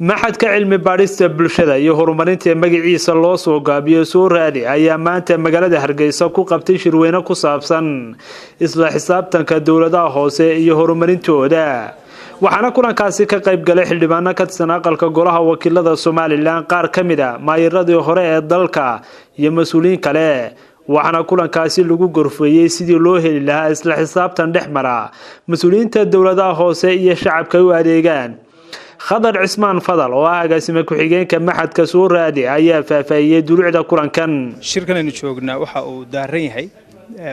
Machadka cilmi baadhista bulshada iyo horumarinta, magaciisa loo soo gaabiyo Soo Raadi, ayaa maanta magaalada Hargeysa ku qabtay shirweyne ku saabsan isla xisaabtanka dowladaha hoose iyo horumarintooda. Waxaana kulankaasi ka qayb galay xildhibaano ka tirsan aqalka golaha wakiilada Somaliland, qaar ka mid ah maayiradii hore ee dalka iyo mas-uuliyiin kale. Waxaana kulankaasi lagu gorfeeyey sidii loo heli lahaa isla xisaabtan dhex mara mas-uuliyiinta dowladaha hoose iyo shacabka u adeegaan. Khadar Cismaan Fadal, oo ah agaasime ku-xigeenka machadka Soo Raadi, ayaa faahfaahiyey dulucda kulankan. Shirkan aynu joognaa waxa uu daaran yahay,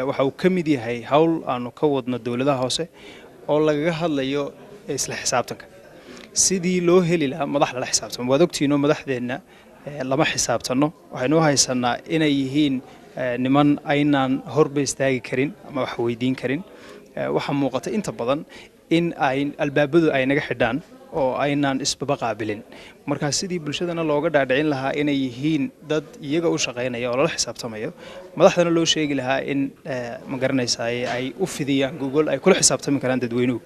waxa uu ka mid yahay howl aanu ka wadno dowladaha hoose oo lagaga hadlayo isla xisaabtanka, sidii loo heli lahaa madax lala xisaabtamo. Waad ogtiinoo madaxdeenna lama xisaabtanno. Waxaynu u haysanaa inay yihiin niman aynaan horba istaagi karin ama wax weydiin karin. Waxaa muuqata inta badan in ay albaabadu ay naga xidhaan oo aynaan isbaba qaabilin. Marka sidii bulshadana looga dhaadhicin lahaa inay yihiin dad iyaga u shaqaynaya oo lala xisaabtamayo, madaxdana loo sheegi lahaa in, ma garanaysaay, ay u fidiyaan gogol ay kula xisaabtami karaan dadweynuhu.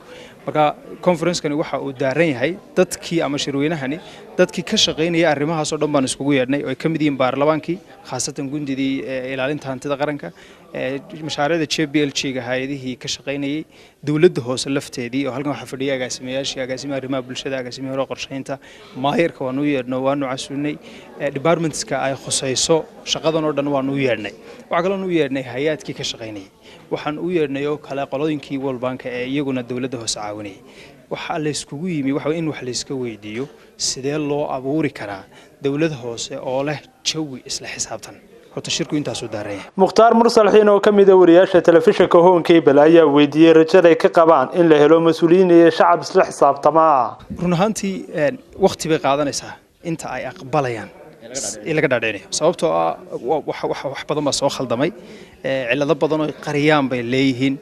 Marka conferencekani waxa uu daaran yahay dadkii, ama shirweynahani, dadkii ka shaqaynaya arrimahaas oo dhan baan iskugu yeedhnay, oo ay ka mid yihiin baarlamaankii, khaasatan gundidii ilaalinta hantida qaranka, mashaariicda JPLG ga, hay-adihii ka shaqaynayay, dowladda hoose lafteedii, oo halkan waxaa fadhiya agaasimayaashii, agaasimaha arrimaha bulshada, agaasimaha hore qorshaynta, maayarka waanu u yeedhno, waanu casuunay, departmentska ay khusayso shaqadan oo dhan waanu u yeedhnay. Waxaa kaloon u yeedhnay hay-aadkii ka shaqaynayay. Waxaan u yeedhnay oo kale qolooyinkii World Banka ee iyaguna dowladda hoose caawinayay. Waxaa layskugu yimi waxa in wax layska weydiiyo sidee loo abuuri karaa dowlad hoose oo leh jawi isla xisaabtan. Horta shirku intaasuu daaran yahay. Mukhtaar Mursal Xiin, oo ka mid ah wariyaasha telefishinka Horn Cable, ayaa weydiiyey rajaday ka qabaan in la helo mas-uuliyiin iyo shacab isla xisaabtamaa. Run ahaantii, waqti bay qaadanaysaa inta ay aqbalayaan in laga dhaadhicinayo, sababtoo ah wax badan baa soo khaldamay, cillado badan oo qariyaan bay leeyihiin.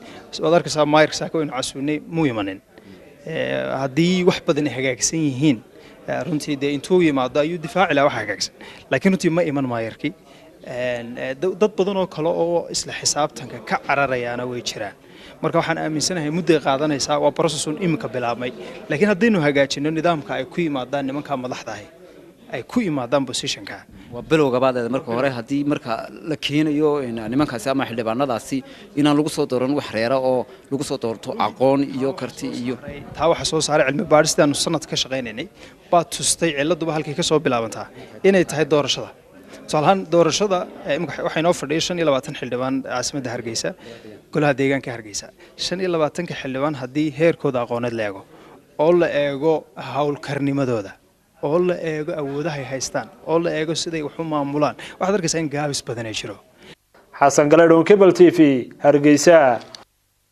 Waad arkaysaa, maayarka saaka waynu casuunay, muu imanin. Haddii wax badan ay hagaagsan yihiin, runtii dee intuu yimaado ayuu difaaci lahaa wax hagaagsan, laakiin runtii ma iman maayarkii. Dad badan oo kale oo isla xisaabtanka ka cararayaana way jiraan. Marka waxaan aaminsanahay mudday qaadanaysaa, waa processun iminka bilaabmay, laakiin haddaynu hagaajino nidaamka ay ku yimaadaan nimanka madaxdahay, ay ku yimaadaan positionka. Waa bilowgabaadeeda. Marka hore, haddii marka la keenayo nimankaasi ama xildhibaanadaasi, inaan lagu soo dooran wax reera oo lagu soo doorto aqoon iyo karti iyo Taa waxaa soo saaray cilmi baadhistaanu sanad ka shaqaynaynay baa tustay cilladuba halkay ka soo bilaabantaa inay tahay doorashada. Tusaale ahaan, doorashada imika waxaa inoo fadhiyay 25 xildhibaan caasimadda Hargeysa, golaha deegaanka Hargeysa. 25-ka xildhibaan haddii heerkooda aqooneed la eego, oo la eego howlkarnimadooda, oo la eego awoodahay haystaan, oo la eego siday wax u maamulaan, waxaad arkaysaa in gaabis badan ay jiro. Xasan Galadhon, Cable TV, Hargeysa.